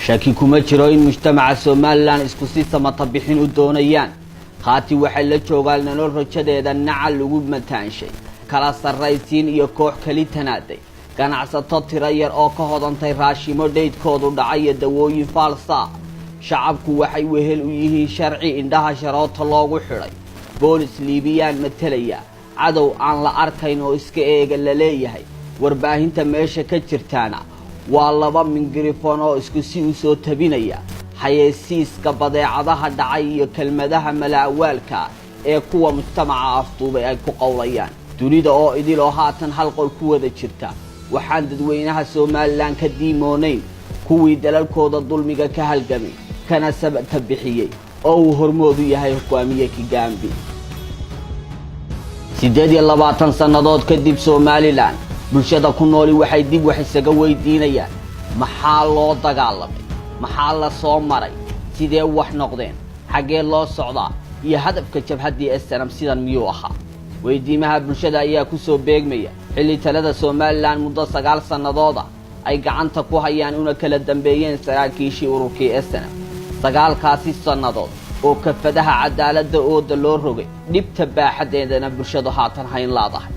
Shaki kuma jiro in mujtamaca Somaliland isku si samata bixin u doonayaan. Khaati waxay la joogaan nolol rajadeeda nacal lagu mataanshay, kala sarraysiin iyo koox keli tanaaday, ganacsato tiro yar oo ka hodantay raashimo dheydkoodu dhacay iyo dawooyin faalsa. Shacabku waxay wehel u yihiin sharci indhaha sharoota loogu xidhay, boolis Liibiyaan matelaya, cadow aan la arkayn oo iska eega la leeyahay. Warbaahinta meesha ka jirtaana waa laba mingirifon oo isku si u soo tabinaya xayeysiiska badeecadaha dhacay iyo kelmadaha malaawaalka ee kuwa mujtamaca afduubay ay ku qowlayaan. Dunida oo idil oo haatan hal qol ku wada jirta, waxaan dadweynaha Somaliland ka diimoonayn kuwii dalalkooda dulmiga ka halgamay kana sabata bixiyey, oo uu hormoodu yahay hogaamiye Kigambi. 28 sannadood kadib, Somaliland bulshada ku nooli waxay dib wax isaga weydiinayaan: maxaa loo dagaalamay? Maxaa la soo maray? Sidee wax noqdeen? Xaggee loo socdaa? Iyo hadafka jabhaddii SNM sidan miyuu ahaa? Weydiimaha bulshada ayaa ku soo beegmaya xilli talada Somaliland muddo 9 sannadooda ay gacanta ku hayaan una kala dambeeyeen saraakiishii ururkii SNM. 9kaasi sannadood oo kafadaha cadaaladda ooda loo rogay, dhibta baaxaddeedana bulshadu haatan hayn laadahay.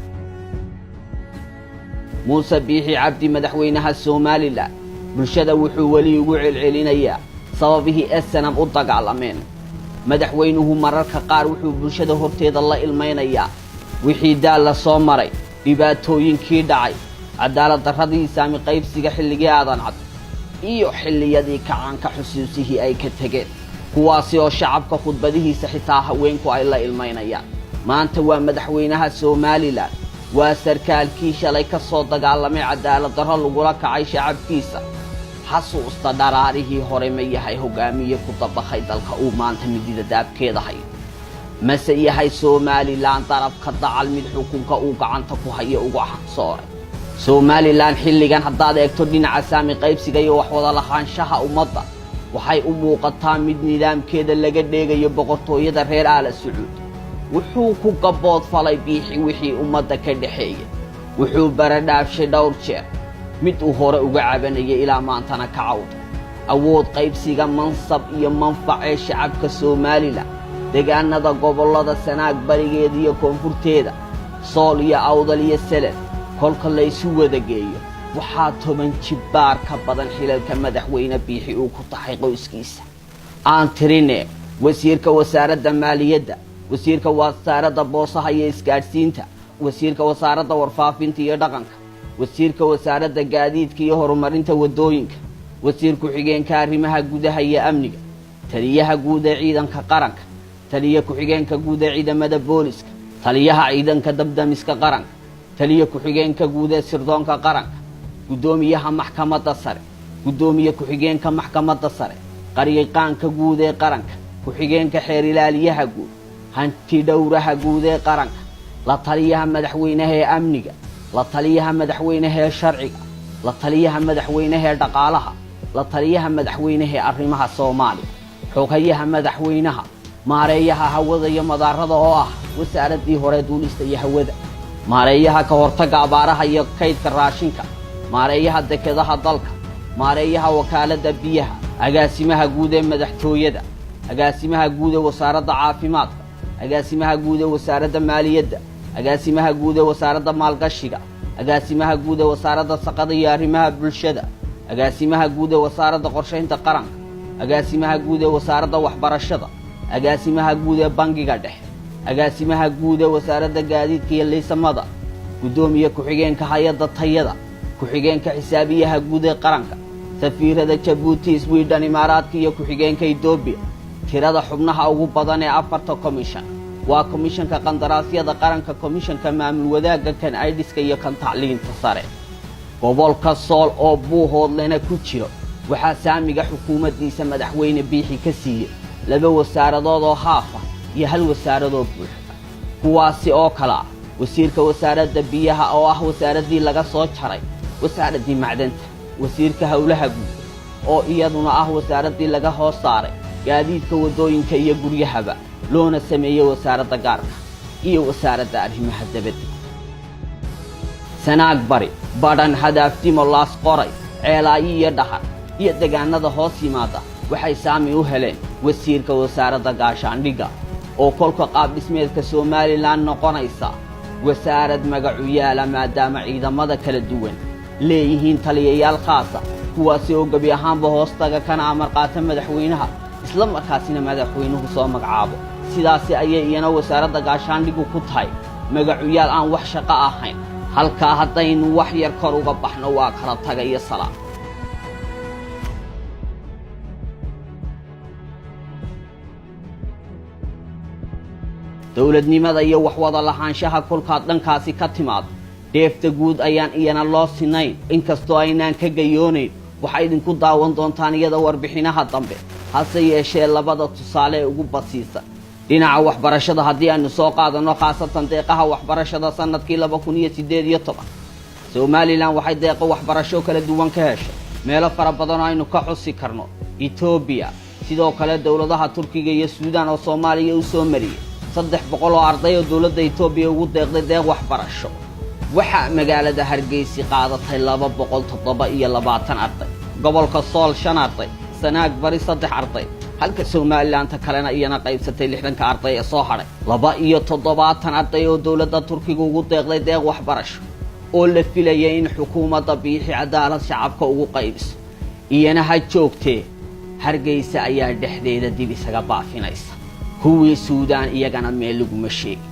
Muuse Biixi Cabdi, madaxweynaha Somaliland, bulshada wuxuu weli ugu celcelinayaa sababihii SNM u dagaalameen. Madaxweynuhu mararka qaar wuxuu bulshada horteeda la ilmaynayaa wixii daal la soo maray, dhibaatooyinkii dhacay, cadaalad darradii saami qaybsiga xilligii Aadan Cad iyo xilliyadii kacaanka, xusuusihii ay ka tegeen, kuwaasi oo shacabka khudbadihiisa xitaa haweenku ay la ilmaynayaan. Maanta waa madaxweynaha Somaliland, waa sarkaalkii shalay ka soo dagaalamay cadaalad darro lagula kacay shacabkiisa. Xasuusta dharaarihii hore ma yahay hogaamiye ku dabaqay dalka uu maanta midida daabkeeda hayo? Mase yahay Somaliland darabka dacal mid xukunka uu gacanta ku hayo uga xaqsooray? Somaliland xilligan haddaad eegto dhinaca saami qaybsiga iyo wax wada lahaanshaha ummadda, waxay u muuqataa mid nidaamkeeda laga dheegayo boqortooyada reer Aala Sacuud. Wuxuu ku gabood falay Biixi wixii ummadda ka dhexeeya. Wuxuu baradhaafshay dhowr jeer mid uu hore uga cabanayay, ilaa maantana ka cawda awood qaybsiga mansab iyo manfac ee shacabka Somaliland. Deegaanada gobollada Sanaag barigeeda iyo koonfurteeda, Sool iyo Awdal iyo Selel, kolka laysu wada geeyo, waxaa 10 jibbaar ka badan xilalka madaxweyne Biixi uu ku taxay qoyskiisa. Aan tirine: wasiirka wasaaradda maaliyadda, wasiirka wasaaradda boosaha iyo isgaadhsiinta, wasiirka wasaaradda warfaafinta iyo dhaqanka, wasiirka wasaaradda gaadiidka iyo horumarinta waddooyinka, wasiir ku-xigeenka arrimaha gudaha iyo amniga, taliyaha guud ee ciidanka qaranka, taliya ku-xigeenka guud ee ciidamada booliska, taliyaha ciidanka dabdamiska qaranka, taliya ku-xigeenka guud ee sirdoonka qaranka, guddoomiyaha maxkamadda sare, guddoomiye ku-xigeenka maxkamadda sare, qaryaqaanka guud ee qaranka, ku-xigeenka xeer ilaaliyaha guud, hanti dhowraha guud ee qaranka, la taliyaha madaxweynaha ee amniga, la taliyaha madaxweynaha ee sharciga, la taliyaha madaxweynaha ee dhaqaalaha, la taliyaha madaxweynaha ee arrimaha Soomaaliya, xoghayaha madaxweynaha, maareeyaha hawada iyo madaarada oo ah wasaaraddii hore duulista iyo hawada, maareeyaha ka hortagga abaaraha iyo kaydka raashinka, maareeyaha dekedaha dalka, maareeyaha wakaaladda biyaha, agaasimaha guud ee madaxtooyada, agaasimaha guud ee wasaaradda caafimaadka, agaasimaha guud ee wasaaradda maaliyadda, agaasimaha guud ee wasaaradda maalgashiga, agaasimaha guud ee wasaaradda shaqada iyo arrimaha bulshada, agaasimaha guud ee wasaaradda qorshaynta qaranka, agaasimaha guud ee wasaaradda waxbarashada, agaasimaha guud ee bangiga dhexe, agaasimaha guud ee wasaaradda gaadiidka iyo liisamada, guddoomiye ku-xigeenka hay-adda tayada, ku-xigeenka xisaabiyaha guud ee qaranka, safiirada Jabuuti, Swidhen, Imaaraadka iyo ku-xigeenka Etoobiya. Tirada xubnaha ugu badan ee afarta komishan waa komishanka qandaraasyada qaranka, komishanka maamul wadaagga, kan aidhiska iyo kan tacliinta sare. Gobolka Sool oo Buuhoodlena ku jiro, waxaa saamiga xukuumaddiisa madaxweyne Biixi ka siiyey laba wasaaradood oo haafa iyo hal wasaaradoo buuxda, kuwaasi oo kale ah wasiirka wasaaradda biyaha oo ah wasaaraddii laga soo jaray wasaaraddii macdanta, wasiirka howlaha guud oo iyaduna ah wasaaraddii laga hoos saaray gaadiidka waddooyinka iyo guryahaba, loona sameeyey wasaaradda gaarka, iyo wasaaradda arrimaha dabadda. Sanaag bari, Badhan, Hadaaftimo, Laas Qoray, Ceelaayo iyo Dhahar. Iyo degaanada hoos yimaada waxay saami u heleen wasiirka wasaaradda gaashaandhigga, oo kolka qaab dhismeedka Somaliland noqonaysa wasaarad magacu yaala, maadaama ciidamada kala duwan leeyihiin taliyayaal khaasa, kuwaasi oo gebi ahaanba hoostaga kana amar qaata madaxweynaha, isla markaasina madaxweynuhu soo magacaabo. Sidaasi ayay iyana wasaaradda gaashaandhiggu ku tahay magacuyaal aan wax shaqo ahayn. Halkaa haddaynu wax yar kor uga baxno, waa kala taga iyo salaam. Dowladnimada iyo wax wada lahaanshaha kolkaad dhankaasi ka timaado, dheefta guud ayaan iyana loo sinayn, inkastoo aynaan ka gayoonayn. Waxaa idinku daawan doontaan iyada warbixinaha dambe. Hase yeeshee, labada tusaale ee ugu basiisan dhinaca waxbarashada haddii aynu soo qaadanno, khaasatan deeqaha waxbarashada, sanadkii 2018 Somaliland waxay deeqo waxbarasho kala duwan ka heshay meelo fara badan oo aynu ka xusi karno Etoobiya, sidoo kale dowladaha Turkiga iyo Suudaan oo Soomaaliya u soo mariyey 300 oo arday oo dowladda Etoobiya ugu deeqday deeq waxbarasho. Waxaa magaalada Hargeysi qaadatay 227 arday, gobolka Sool shan arday, Sanaag Bari saddex arday, halka Somalilandta kalena iyana qaybsatay 60-ka arday ee soo hadhay. 72 arday oo dowladda Turkiga ugu deeqday deeq waxbarasho oo la filayay in xukuumadda Biixi cadaalad shacabka ugu qaybiso, iyana ha joogtee, Hargeysa ayaa dhexdeeda dib isaga baafinaysa. Kuwii Suudaan iyagana meel laguma sheegin.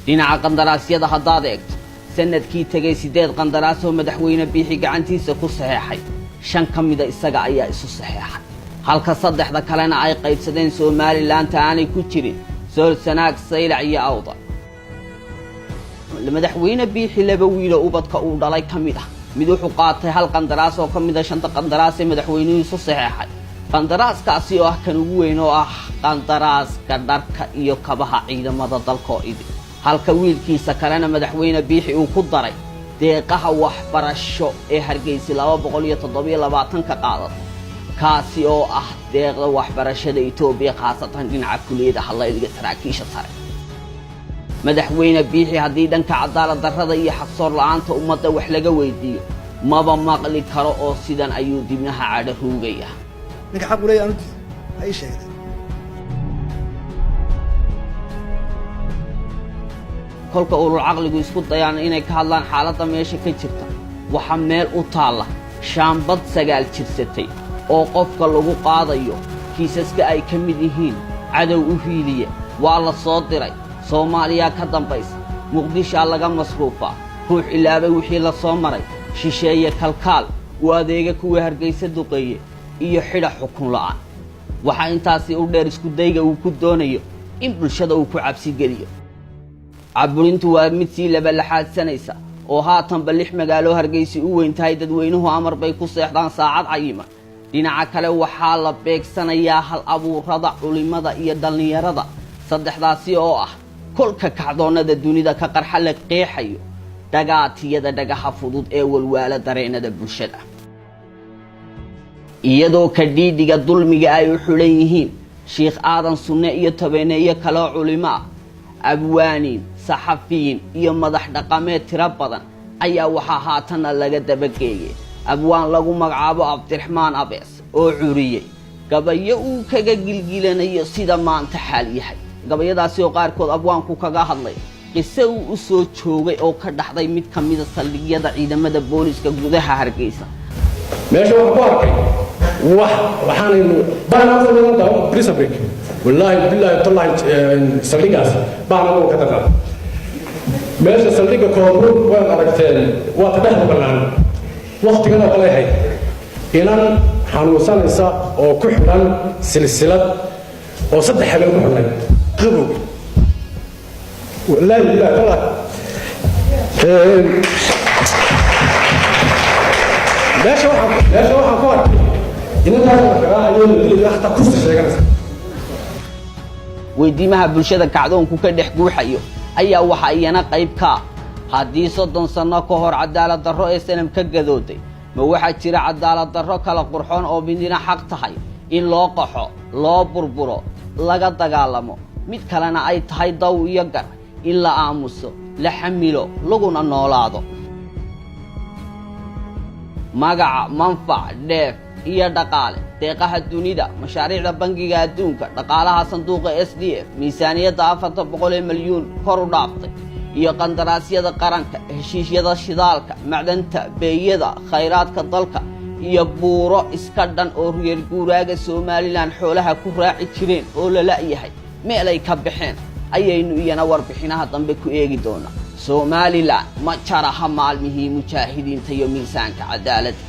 Dhinaca qandaraasyada haddaad eegto, sanadkii tegay siddeed qandaraas oo madaxweyne Biixi gacantiisa ku saxeexay, shan ka mida isaga ayaa isu saxeexay, halka saddexda kalena ay qaybsadeen Somalilandta aanay ku jirin Sool, Sanaag, Saylac iyo Awdal. Madaxweyne Biixi laba wiilo ubadka uu dhalay ka mid ah, mid wuxuu qaatay hal qandaraas oo ka mid a shanta qandaraas ee madaxweynuhu isu saxeexay, qandaraaskaasi oo ah kan ugu weyn, oo ah qandaraaska dharka iyo kabaha ciidamada dalka oo idin, halka wiilkiisa kalena madaxweyne Biixi uu ku daray deeqaha waxbarasho ee Hargeysa 227-ka qaadatay, kaasi oo ah deeqda waxbarashada Etoobiya, khaasatan dhinaca kuliyadaha layliga saraakiisha sare. Madaxweyne Biixi haddii dhanka cadaalad darrada iyo xaqsoor la-aanta ummadda wax laga weydiiyo, maba maqli karo, oo sidan ayuu dibnaha cadho ruugaya. Ninka xaq u leeyahay anu diido ha ii sheegtay. Kolka ulul caqligu isku dayaan inay ka hadlaan xaaladda meesha ka jirta, waxaa meel u taalla shaambad 9 jirsatay oo qofka lagu qaadayo kiisaska ay ka mid yihiin cadow u hiiliye, waa la soo diray, Soomaaliyaa ka dambaysa, Muqdishaa laga masruufaa, ruux ilaabay wixii la soo maray, shisheeye kalkaal u adeega kuwii Hargaysa duqeeye, iyo xidha xukun la'aan. Waxaa intaasi u dheer isku dayga uu ku doonayo in bulshada uu ku cabsigeliyo. Caburintu waa mid sii labalaxaadsanaysa, oo haatanba lix magaalo Hargeysi u weyn tahay dadweynuhu amar bay ku seexdaan saacad cayiman. Dhinaca kale, waxaa la beegsanayaa hal abuurada, culimada iyo dhallinyarada, saddexdaasi oo ah kolka kacdoonnada dunida ka qarxa la qeexayo dhagaatiyada dhagaha fudud ee walwaala dareenada bulshada, iyadoo ka dhiidhiga dulmiga ay u xidhan yihiin Shiikh Aadan Sunne iyo tobaneeyo kaloo culimo ah, abwaaniin, saxafiyiin iyo madax dhaqameed tiro badan, ayaa waxaa haatanna laga dabageeyey abwaan lagu magacaabo Cabdiraxmaan Abees oo curiyey gabayo uu kaga gilgilanayo sida maanta xaal yahay. Gabayadaasi oo qaarkood abwaanku kaga hadlay qiso uu u soo joogay oo ka dhaxday mid ka mida saldhigyada ciidamada booliska gudaha Hargeysa. Meesha waxaan ku arkay wax waxaanaynu baanaa prison break, wallaahi billaahi tallaahi, saldhigaas baan anagu ka darnaa. Meesha saldhigga Koonfur waad aragteen, waa ta dhexda bannaan. Waktigan oo kale ahayd, inan xanuunsanaysa oo ku xidhan silsilad oo 3 habeen ku xidhnay qabow, wallaahi billaahi tallaahi. Meesha waxaan ku arkay inantaas la garaacayo, la dilayo, xataa kursi sheeganaysa. Weydiimaha bulshada kacdoonku ka dhex guuxayo ayaa waxa iyana qayb ka ah: haddii 30 sanno ka hor cadaalad darro ee sanam ka gadooday, ma waxaa jira cadaalad darro kala qurxoon oo midina xaq tahay in loo qaxo, loo burburo, laga dagaalamo, mid kalena ay tahay daw iyo gar in la aamuso, la xamilo, laguna noolaado? Magaca, manfac, dheef iyo dhaqaale, deeqaha dunida, mashaariicda Bangiga Adduunka, dhaqaalaha sanduuqa SDF, miisaaniyadda 400 milyuun kor u dhaaftay iyo qandaraasyada qaranka, heshiisyada shidaalka, macdanta, beeyada, khayraadka dalka iyo buuro iska dhan oo reer guuraaga Somaliland xoolaha ku raaci jireen oo la la'yahay meelay ka baxeen, ayaynu iyana warbixinaha dambe ku eegi doonaa. Somaliland ma jaraha maalmihii mujaahidiinta iyo miisaanka cadaaladda.